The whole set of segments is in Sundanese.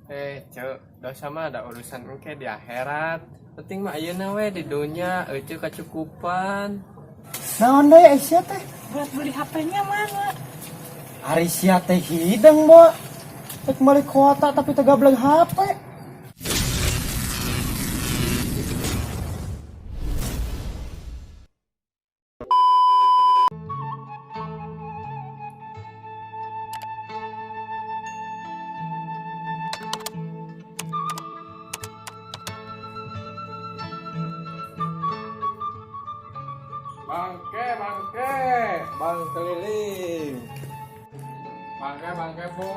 Cek, dosa mah ada urusan engke di akhirat. Penting mah ayeuna we di dunya euceu kacukupan. Naon deui sia teh? Buat beli HP-nya mana? Ari sia teh hideng, Bo. Rek meuli kuota tapi teu gableg HP. Bangke, bangke, bang keliling. Bangke, bangke, Bu.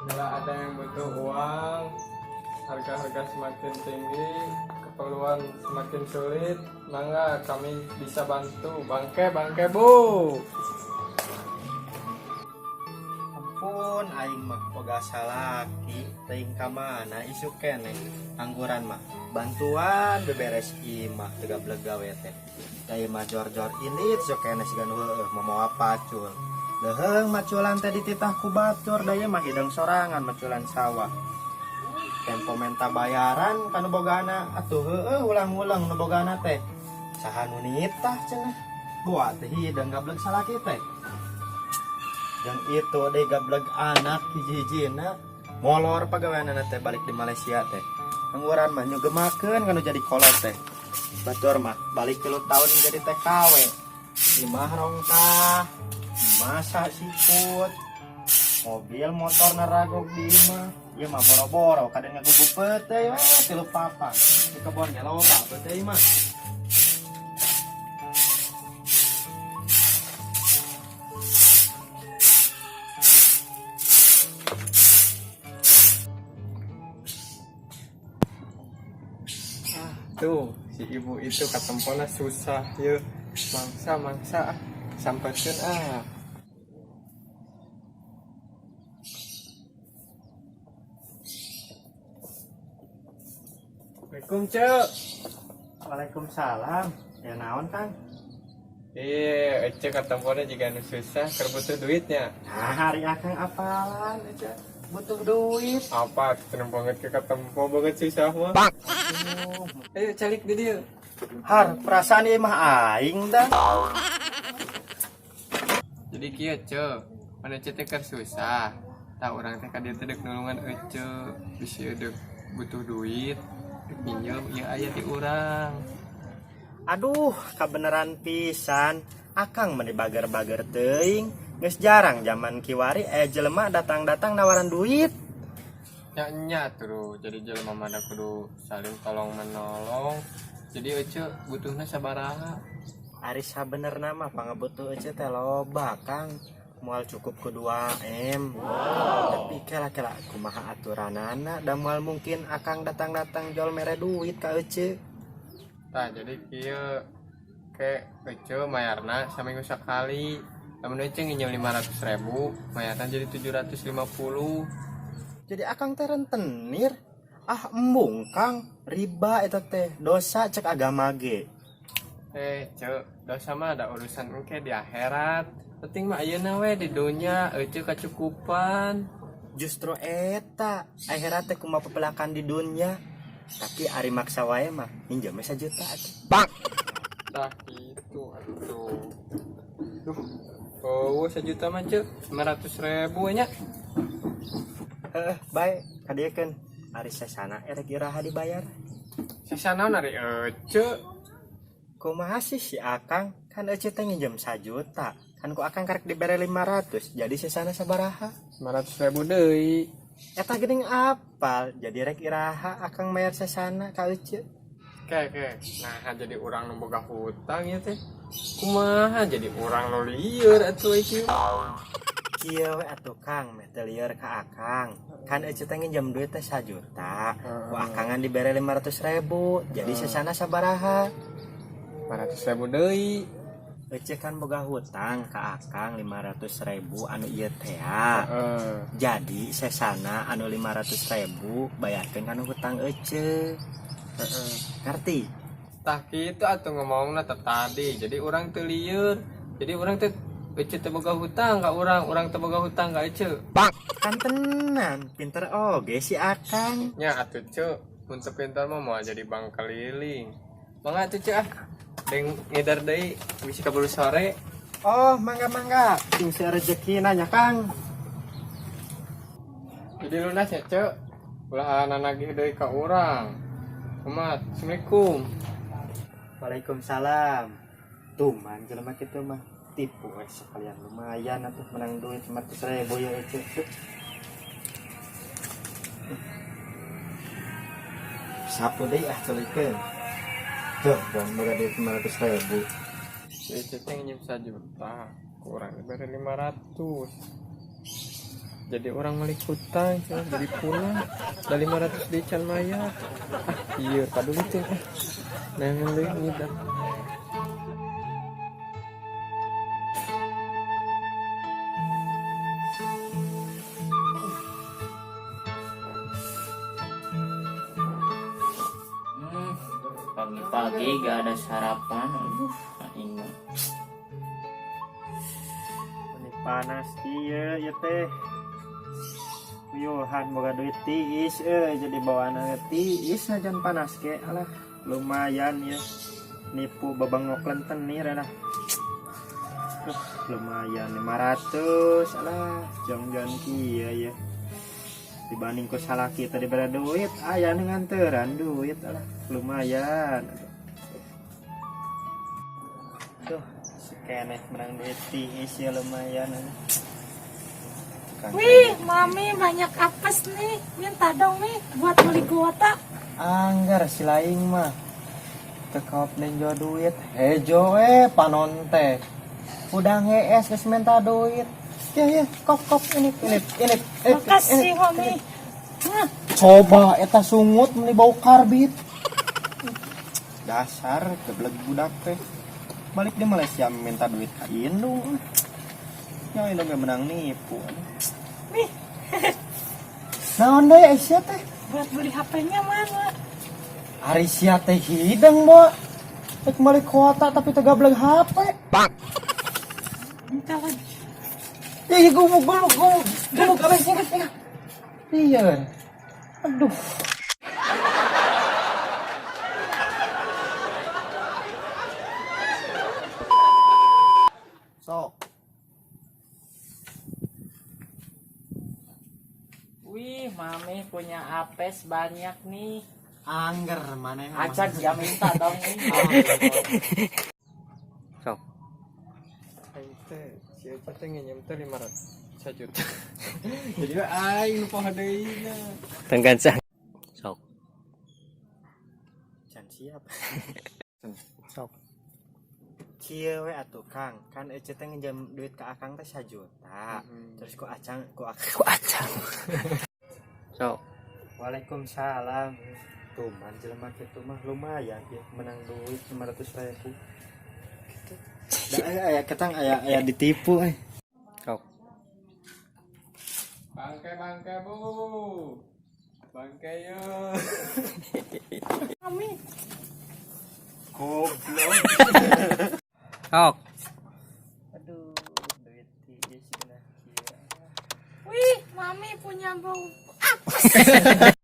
Bila ada yang butuh uang, harga-harga semakin tinggi, keperluan semakin sulit, mangga kami bisa bantu. Bangke, bangke, Bu. Ampun aing mah boga salaki teuing ka mana isuk keneh angguran mah bantuan beberes imah teu gableg gawe teh. Da ieu mah jor-jor indit sok keneh siga nu heueuh mamawa pacul. Leuheung maculan teh dititah ku batur da ieu mah hideng sorangan maculan sawah. Tempo menta bayaran ka nu bogana atuh heueuh ulang-ulang nu bogana teh. Saha nu nitah cenah? Boa teh hideng gableg salaki teh. Yang itu deh gableg anak hiji-hijina molor pagaweanana teh balik di Malaysia teh. Angguran mah nyugemakeun kanu jadi kolot teh. Batur mah balik 3 tahun jadi TKW. Imah rongkah, masa sikut, mobil motor naragog di imah. Ieu mah boro-boro kadang ngagubug peuteuy we 3 papan. Di kebon ge loba peuteuy mah. Tuh, si ibu itu katempona susah ye. Mangsa, mangsa, ah. Sampatkeun ah. Assalamualaikum, Cek. Waalaikumsalam. Ya naon, Kang? Iya, Ece katempona juga nu susah, keur butuh duitnya. Nah, hari akang apalan, Ece? Butuh duit. Apa? Seneng banget ke ketempo banget susah mah. Aduh. Ayo calik di dia. Har, perasaan ieu mah aing dah. Jadi kieu, Cek. Mana Ece teh keur susah. Tah urang teh ka dieu teh deuk nulungan Ece, bisi deuk butuh duit, deuk minjem ieu aya di urang. Aduh, kabeneran pisan. Akang meni bager-bager teuing. Geus jarang zaman kiwari jelema datang-datang nawaran duit. Nya nya tuh, jadi jelema mah da kudu saling tolong menolong. Jadi Ece butuhna sabaraha? Ari sabenerna mah pangabutuh Ece teh loba, Kang. Moal cukup ku 2 M. Tapi kela-kela kumaha aturanana da moal mungkin akang datang-datang jual mere duit ka Ece. Tah jadi kieu ke Ece mayarna saminggu sakali. Lamun Ece nginjem 500.000, mayarna jadi 750. Jadi akang teh rentenir. Ah embung Kang, riba eta teh, dosa cek agama ge. Cek, dosa mah ada urusan engke di akhirat. Penting mah ayeuna we di dunya Ece kacukupan. Justru eta akhirat teh kumaha pepelakan di dunya. Tapi ari maksa wae mah minjem 1 juta atuh. Bang. Tah kitu atuh. Duh. Oh, 1 juta mah cek 500.000 nya. Heeh, bae kadiekeun. Ari sesana erek iraha dibayar. Sesana naon ari Ece? Kumaha sih si Akang? Kan Ece teh nginjem 1 juta. Kan ku Akang karek dibere 500. Jadi sesana sabaraha? 500.000 deui. Eta geuning apal. Jadi rek iraha Akang bayar sesana ka Ece. Ke, ke. Nah, jadi urang nu boga hutang ya teh. Kumaha jadi urang nu lieur atuh ieu. Kieu we atuh Kang, meh teu lieur ka Akang. Kan Ece teh nginjem duit teh 1 juta. Ku Akangan dibere 500.000. Jadi sesana sabaraha? 500.000 deui. Ece kan boga hutang ka Akang 500.000 anu ieu teh ya. Jadi sesana anu 500.000 bayarkeun kanu hutang Ece. Ngerti? Tah kitu atuh ngomongna teh tadi. Jadi urang teu lieur. Jadi urang teh Ece teh boga hutang ka urang, urang teh boga hutang ka Ece. Kan tenan, pinter oge si Akang. Nya atuh Ce, mun teu pintar mah moal jadi bank keliling. Mangga atuh Ce ah. Deng ngidar deui bisi kaburu sore. Oh, mangga-mangga. Sing rezeki nanya, Kang. Jadi lunas ya, Ce. Ulah nagih deui ka urang. Kumat, Assalamualaikum. Waalaikumsalam. Tuman jelema kitu mah tipu we sekalian lumayan atuh menang duit 500.000 ya Ece. Sapu deui ah celikeun. Tuh, dan boga duit 500.000. Si Ece teh nginjem 1 juta, kurang diberi 500. Jadi orang meuli hutang, cenah jadi pulang. Da 500 deui can mayar. Ah, iya paduli teh ah. Neangan deui ngidam. Pagi-pagi gak ada sarapan. Aduh, aing mah. Ini panas ieu ya teh. Uyuhan boga duit tiis euy jadi bawaan tiis najan panas ke alah lumayan ya. Nipu babangok lentenir lah. Lumayan 500 alah jong-jong kieu ya. Dibanding ku salaki tadi bere duit aya nu nganteran duit alah lumayan. Tuh, sekeneh menang duit tiis ya lumayan. Wih, Mami banyak apes nih. Minta dong nih buat beli kuota. Anggar si laing mah. Tekop nenjo duit, hejo panon teh. Udah ngees geus minta duit. Ya ya, kop kop ini ini ini. Makasih, Mami. Coba eta sungut meuni bau karbit. Dasar geblek budak teh. Balik di Malaysia minta duit ka indung. Ya indung ge menang nipu. Nih, Naon deui Aisyah teh? buat beli HP-nya mana? Ari sia teh hideng, Bo. Rek balik kota tapi teu gablek HP. Minta lagi. Ya, ya gumuk gumuk gumuk. Gumuk abis ini. Iya. Aduh. Sok. Wih, Mami punya apes banyak nih. Angger mana Acak dia minta dong nih. Sok. Aing teh si Ece teh nginjem teh 500 1 juta. Jadi we aing nu poho deui na. Tenggancang. Sok. Can siap. Sok. Kieu we atuh Kang, kan Ece teh nginjem duit ke Akang teh 1 juta. Terus ku Acang ku Akang Ku acang. Sok. Waalaikumsalam. Tuman jelema kitu mah lumayan ya menang duit 500.000. Gitu. Da aya aya ketang aya aya ditipu eh. Sok. Bangke bangke bu. Bangke yo. Mami, Goblok. Sok. Aduh, duit tiis cenah kieu. Wih, Mami punya bau apes.